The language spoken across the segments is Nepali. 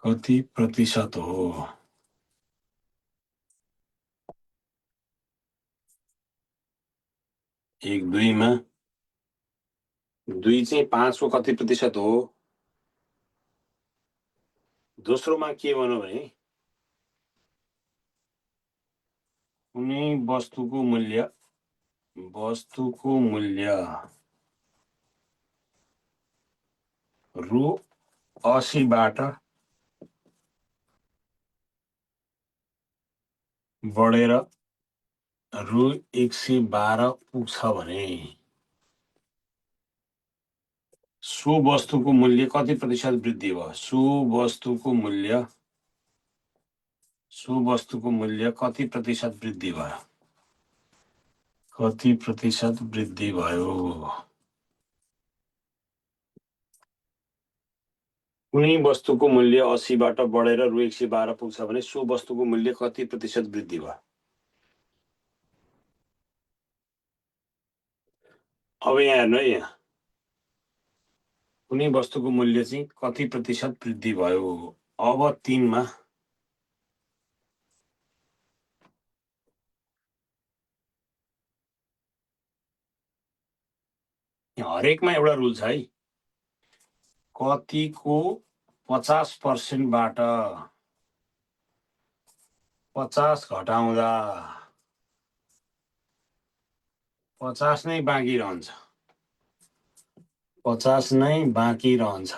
कति प्रतिशत हो? 1 2 मा 2 चाहिँ 5 को कति प्रतिशत हो? दोस्रोमा के भन्नु भने कुनै वस्तुको मूल्य रु 80 बाट बढेर रु 112 पुग्छ भने सो वस्तुको मूल्य कति प्रतिशत वृद्धि भयो? सो वस्तुको मूल्य कति प्रतिशत वृद्धि भयो? कति प्रतिशत वृद्धि भयो? कुनै वस्तुको मूल्य 80 बाट बढेर रु 112 पुग्छ भने सो वस्तुको मूल्य कति प्रतिशत वृद्धि भयो? अब यहाँ हेर्नु है, यहाँ कुनै वस्तुको मूल्य चाहिँ कति प्रतिशत वृद्धि भयो? अब 3 मा हरेकमा एउटा रुल छ है, कतिको 50% बाट 50 घटाउँदा 50 नै बाँकी रहन्छ। 50 नै बाँकी रहन्छ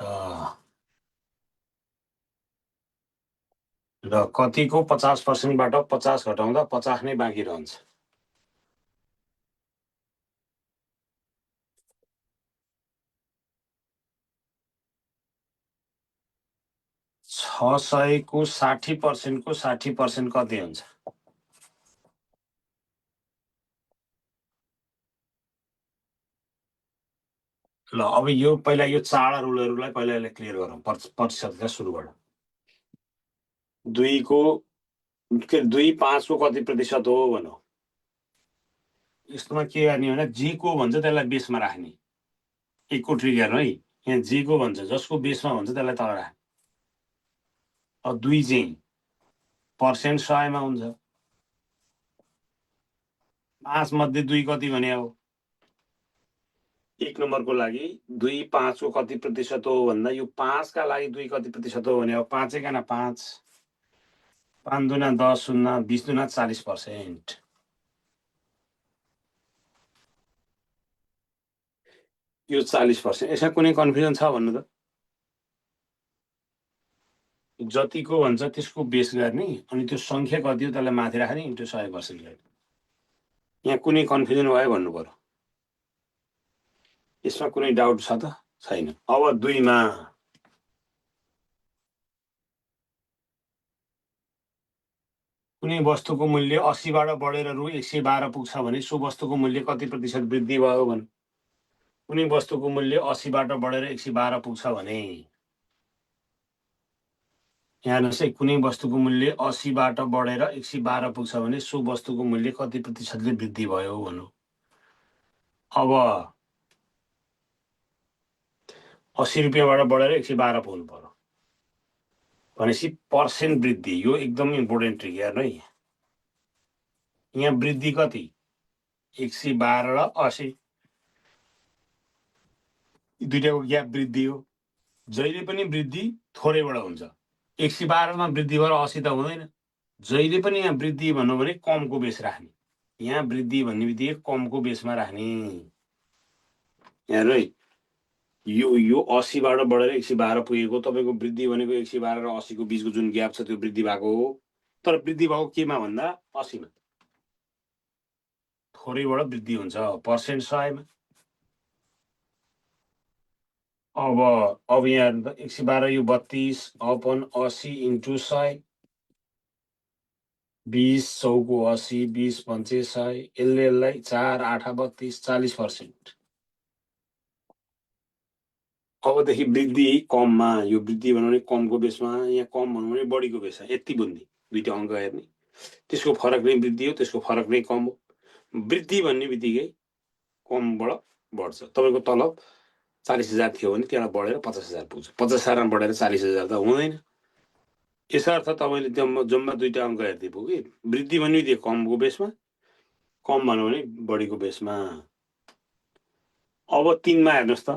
र कतिको 50% बाट 50 घटाउँदा 50 नै बाँकी रहन्छ। छ सयको 60% को 60% कति हुन्छ? ल अब यो पहिला यो चारवटा रुलहरूलाई पहिला क्लियर गरौँ प्रतिशतका सुरुबाट। 2 5 को कति प्रतिशत हो भनौँ। यस्तोमा के गर्ने भने जे को भन्छ त्यसलाई बेसमा राख्ने। एकको ट्रिक हेर्नु है, यहाँ जे को भन्छ जसको बेसमा हुन्छ त्यसलाई तल राख्ने। अब 2 चाहिँ पर्सेन्ट 100 मा हुन्छ। 5 मध्ये 2 कति भने हो? 1 नम्बरको लागि 2 5 को कति प्रतिशत हो भन्दा यो 5 का लागि 2 कति प्रतिशत हो भने हो 5 एकाना 5, 5 दुना 10 शून्य 20 दुना 40%। यो 40%। यसमा कुनै कन्फ्युजन छ भन्नु त? जतिको भन्छ त्यसको बेस गर्ने अनि त्यो संख्या कति हो त्यसलाई माथि राख्ने इन्टु 100% गर्ने। यहाँ कुनै कन्फ्युजन भयो भन्नु पर्यो। यसमा कुनै डाउट छ त? छैन। अब 2 मा कुनै वस्तुको मूल्य 80 बाट बढेर रु 112 पुग्छ भने सो वस्तुको मूल्य कति प्रतिशत वृद्धि भयो भन। कुनै वस्तुको मूल्य 80 बाट बढेर 112 पुग्छ भने यहाँ हेर्नुहोस् है, कुनै वस्तुको मूल्य 80 बाट बढेर 112 पुग्छ भने सो वस्तुको मूल्य कति प्रतिशतले वृद्धि भयो भन्नु। अब 80 रुपियाँबाट बढेर 112 पुग्नु पर्यो भनेपछि पर्सेन्ट वृद्धि। यो एकदम इम्पोर्टेन्ट ट्रिक हेर्नु है। यहाँ वृद्धि कति? 112 र 80, दुईटाको ग्याप वृद्धि हो। जहिले पनि वृद्धि थोरैबाट हुन्छ। 112 मा वृद्धि भएर 80 त हुँदैन। जहिले पनि यहाँ वृद्धि भन्नु भने कमको बेस राख्ने। यहाँ वृद्धि भन्ने बित्तिकै कमको बेसमा राख्ने। हेर्नु है, यो 80 बाट बढेर 112 पुगेको तपाईको वृद्धि भनेको 112 र 80 को बीचको जुन ग्याप छ त्यो वृद्धि भएको हो। तर वृद्धि भएको केमा भन्दा 80 मा। थोरैबाट वृद्धि हुन्छ पर्सेन्ट 100 मा। अब यहाँ 112 यो 32 अपन 80 इन्टु 100, 20 चौको 80, 20 पंचे 100, यसलाई 4 8 32 40%। अबदेखि वृद्धि कममा, यो वृद्धि भन्नु भने कमको बेसमा, यहाँ कम भन्नु भने बढीको बेसमा। यति बुझ्ने, दुईटा अङ्क हेर्ने, त्यसको फरक नै वृद्धि हो, त्यसको फरक नै कम हो। वृद्धि भन्ने बित्तिकै कमबाट बढ्छ। तपाईको तलब 40,000 थियो भने त्यहाँ बढेर 50,000 पुग्छ। 50,000 मा बढेर 40,000 त हुँदैन। यसर्थ तपाईँले जम्मा दुईटा अङ्क हेर्दै भयो कि वृद्धि भन्यो दिए कमको बेसमा, कम भन्यो भने बढीको बेसमा। अब 3मा हेर्नुहोस् त,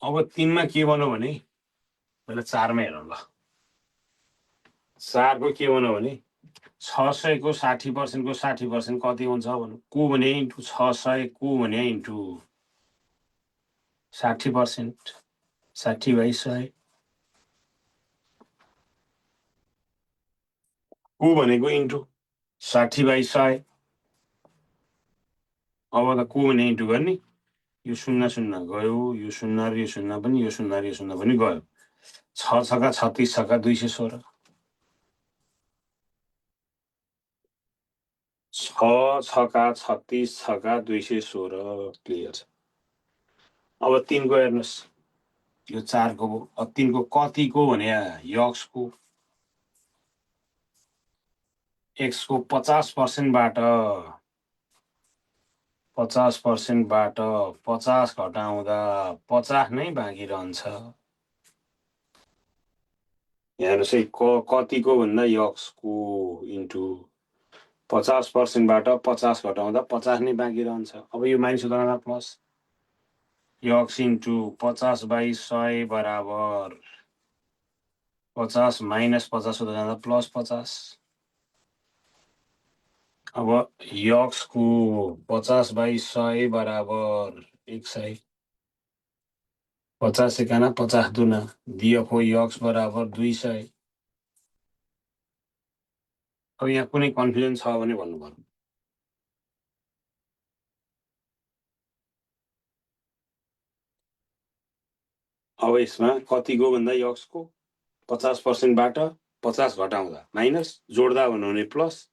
अब 3मा के भन्यो भने पहिला 4मा हेरौँ ल। 4को के भन्यो भने 600 को 60% को 60% कति हुन्छ भन्नु, को भने इन्टु 600, को भने इन्टु 60%, 60/100, को भनेको इन्टु 60/100। अब त को भने इन्टु गर्ने, यो 0 0 गयो, यो 0 र यो 0 पनि, यो 0 र यो 0 पनि गयो। 6 छका 36 छका 216, 6 छका 36 छका 216 क्लियर छ। अब 3को हेर्नुहोस्, यो 4को 3को कतिको भने यक्सको, एक्सको 50%बाट 50 घटाउँदा 50 नै बाँकी रहन्छ। हेर्नुहोस् है, कतिको भन्दा यक्सको इन्टु 50%बाट 50 घटाउँदा 50 नै बाँकी रहन्छ। अब यो माइनस हुँदा प्लस, यक्स इन्टु 50/100 बराबर 50 माइनस 50 हुँदा जाँदा प्लस 50। अब यक्सको 50/100 बराबर 100, 50 एकाना 50 दुना, दिएको यक्स बराबर 200। अब यहाँ कुनै कन्फ्युजन छ भने भन्नु पर्यो। अब यसमा कतिको भन्दा यक्सको 50%बाट 50 घटाउँदा माइनस, जोड्दा भन्यो भने प्लस,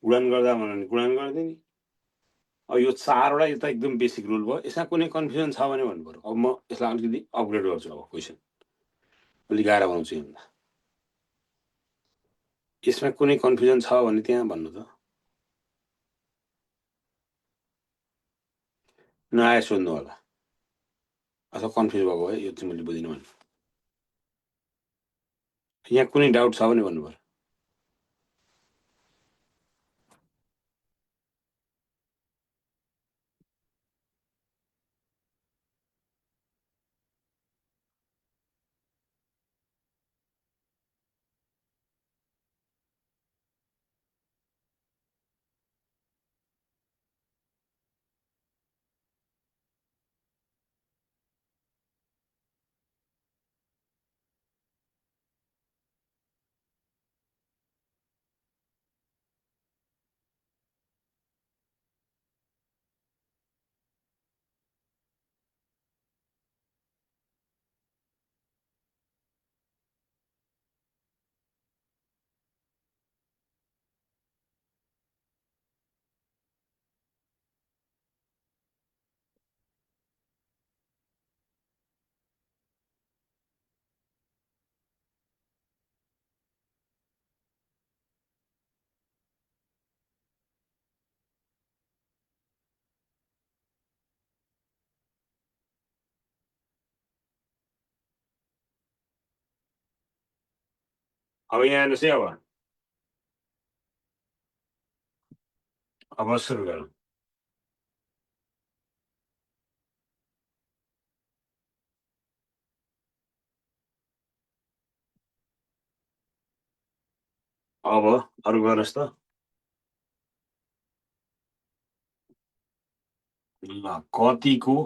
गुणन गर्दा भन्यो भने गुणन गरिदिने। अब यो 4वटा यो त एकदम बेसिक रुल भयो। यसमा कुनै कन्फ्युजन छ भने भन्नु पर्यो। अब म यसलाई अलिकति अपग्रेड गर्छु। अब क्वेसन अलिक गाह्रो बनाउँछु यहाँ। यसमा कुनै कन्फ्युजन छ भने त्यहाँ भन्नु त, नआए सोध्नु होला, अथवा कन्फ्युज भएको है यो चाहिँ मैले बुझिनँ भने। यहाँ कुनै डाउट छ भने भन्नु पर्यो। अब यहाँ हेर्नुहोस् है, अब सुरु गरौँ। अब अरु गर्नुहोस् त। ल, कतिको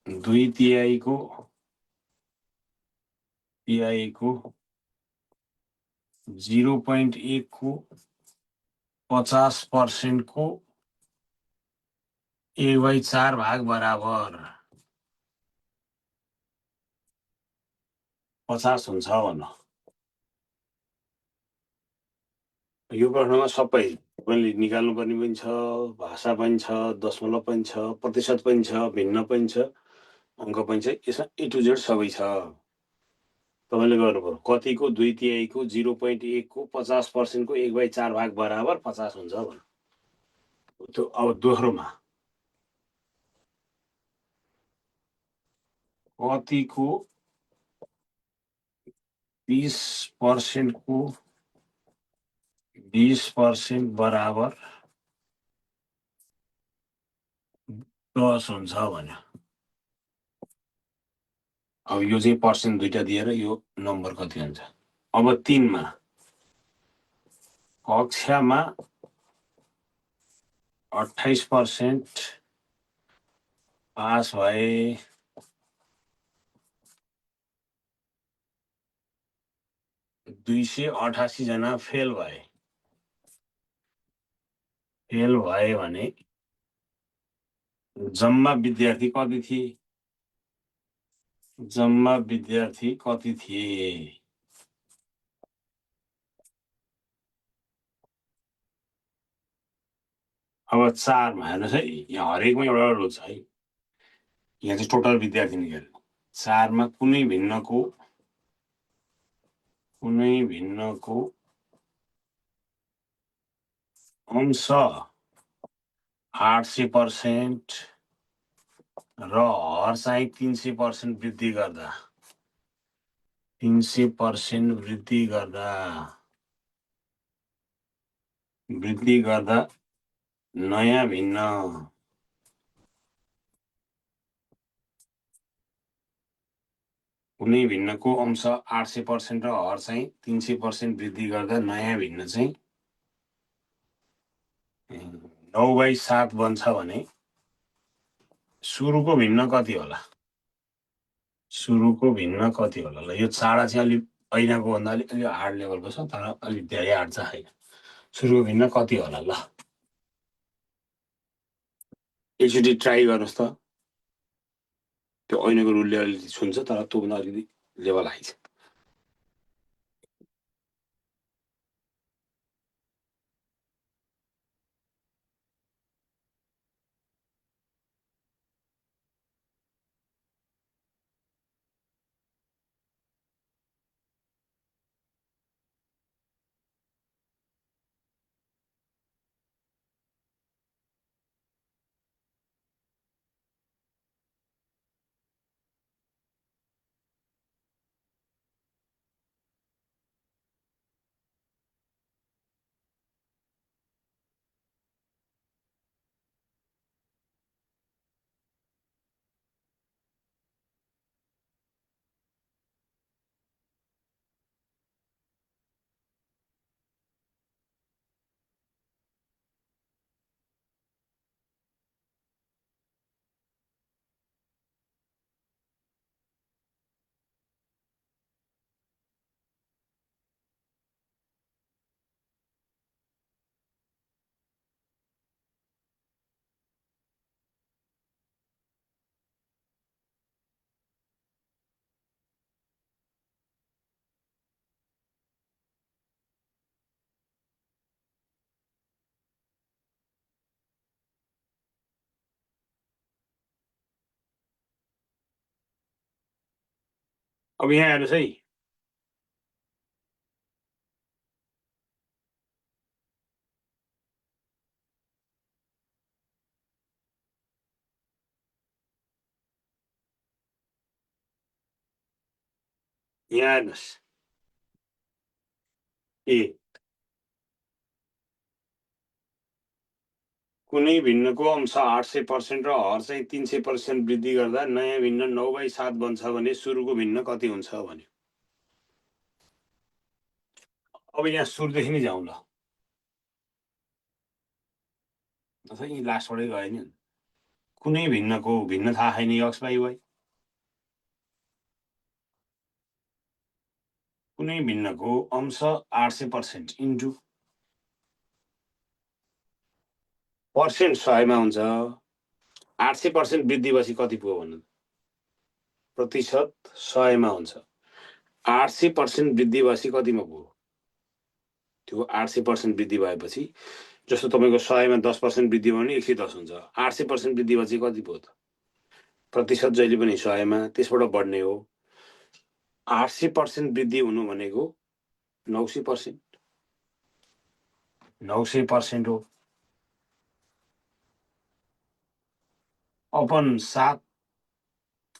2/3 को 0.1 को 50% को 1/4 भाग बराबर 50 हुन्छ भन्नु। यो प्रश्नमा सबै मैले निकाल्नुपर्ने पनि छ, भाषा पनि छ, दशमलव पनि छ, प्रतिशत पनि छ, भिन्न पनि छ, अङ्क पनि छ। यसमा A to Z सबै छ। तपाईँले गर्नुपर्यो कतिको 2/3 को 0.1 को 50% को 1/4 भाग बराबर 50 हुन्छ भन्नु। त्यो अब दोस्रोमा कतिको 20% को 20% बराबर 10 हुन्छ भन्यो। अब यो चाहिँ पर्सेन्ट दुईटा दिएर यो नम्बर कति हुन्छ। अब 3 मा कक्षामा 28% पास भए 288 जना फेल भए। फेल भए भने जम्मा विद्यार्थी कति थिए? जम्मा विद्यार्थी कति थिए? अब 4 मा हेर्नुहोस् है, यहाँ हरेकमा एउटा रो छ है। यहाँ चाहिँ टोटल विद्यार्थी निकाल्नु। 4 मा कुनै भिन्नको अंश 800% र हर चाहिँ 300% वृद्धि गर्दा 300% वृद्धि गर्दा नयाँ भिन्न कुनै भिन्नको अंश 800% र हर चाहिँ 300% वृद्धि गर्दा नयाँ भिन्न चाहिँ 9/7 बन्छ भने सुरुको भिन्न कति होला? सुरुको भिन्न कति होला? ल यो चाडा चाहिँ अलि ऐनाको भन्दा अलि हार्ड लेभलको छ, तर अलिक धेरै हार्ड छ होइन। सुरुको भिन्न कति होला? ल एकचोटि ट्राई गर्नुहोस् त। त्यो ऐनाको रुलले अलिकति छुन्छ, तर त्योभन्दा अलिकति लेभल हाई छ। अब यहाँ हेर्नुहोस् है, यहाँ हेर्नुहोस् ए कुनै भिन्नको अंश 800% र हर चाहिँ 300% वृद्धि गर्दा नयाँ भिन्न 9/7 बन्छ भने सुरुको भिन्न कति हुन्छ भन्यो। अब यहाँ सुरुदेखि नै जाउँ ल। अथवा यी लास्टबाटै गयो नि। कुनै भिन्नको भिन्न थाहा छैन, एक्स बाई वाइ। कुनै भिन्नको अंश 800% इन्टु पर्सेन्ट 100 मा हुन्छ। 800% वृद्धि भएपछि कति पुग्यो भन्नु? प्रतिशत 100 मा हुन्छ। 800% वृद्धि भएपछि कतिमा पुग्यो? त्यो 800% वृद्धि भएपछि जस्तो तपाईँको 100 मा 10% वृद्धि भयो भने 110 हुन्छ। 800% वृद्धि भएपछि कति पुग्यो त? प्रतिशत जहिले पनि 100 मा त्यसबाट बढ्ने हो। 800% वृद्धि हुनु भनेको 900%। 900% हो। अपन 7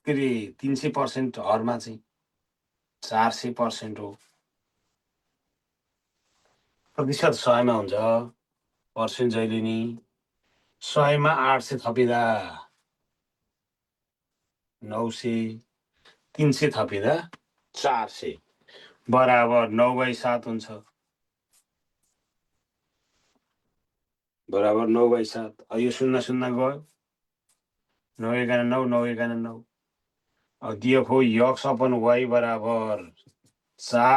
के अरे 300% हरमा चाहिँ 400% हो। प्रतिशत 100 मा हुन्छ, पर्सेन्ट जहिले नि 100 मा 800 थपिँदा 900, 300 थपिँदा 400 बराबर 9/7 हुन्छ। बराबर 9/7। अब यो 0 0 गयो, 9 एकाना 9, 9 एकाना 9। अब दियो खो यक्स अपन वाइ बराबर 4